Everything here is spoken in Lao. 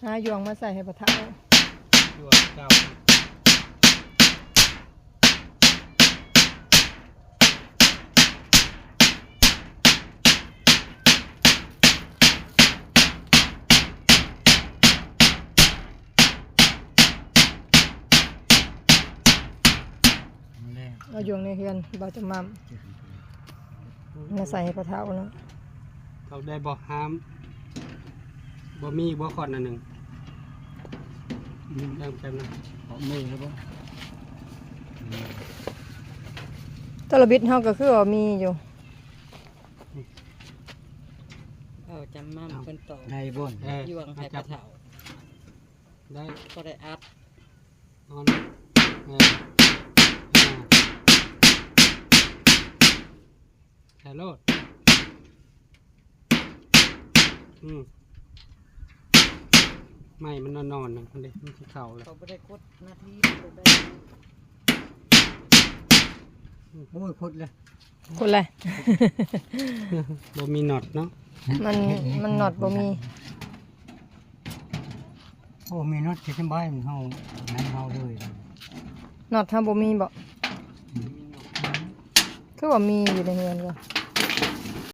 ຫາຢວງມາໃສ່ໃຫ້ພໍ່ເຖົ້າ. ຢວງເກົ່າ. ເອົາຢວງໃນເຮືອນບ່າວຈຳໝ່ຳ ມາໃສ່ໃຫ້ພໍ່ເຖົ້າເນາະ. ເຂົາໄດ້ບໍ່ຫ້າມ ບໍ່ມີບໍ່ຂອດອັນໜຶ່ງ? ອືມ ເຕີມກັນນະ ເຂົາມີແລ້ວບໍ່? ຕະລະບິດເຮົາກໍຄືວ່າມີຢູ່. ເອົາຈຳໝ່ຳເພິ່ນຕໍ່ ໄດ້ບໍ່? ເອີ ຢວງໃຫ້ພໍ່ເຖົ້າ ໄດ້ ກໍໄດ້ອັດ. ເອົານະ ເອີ ເອົາ ໃສ່ໂລດ. ອືມ ໄມ້ມັນນອນໆ ນະ ມັນເດ້ ມັນຊິເຂົ້າແລ້ວ. ເຂົາບໍ່ໄດ້ກົດໜ້າທີ່ ມັນຕົກໄດ້. ໂອ້ຍ ກົດແລ້ວ ກົດແລ້ວ. ບໍ່ມີນັອດເນາະ ມັນ ມັນນັອດບໍ່ມີ. ໂອ້ ມີນັອດຊິສະບາຍ ເຮົາ ໃນເຮົາເລີຍ. ນັອດເຮົາບໍ່ມີບໍ? ອືມ ຄືວ່າມີຢູ່ໃນເຮືອນຢູ່.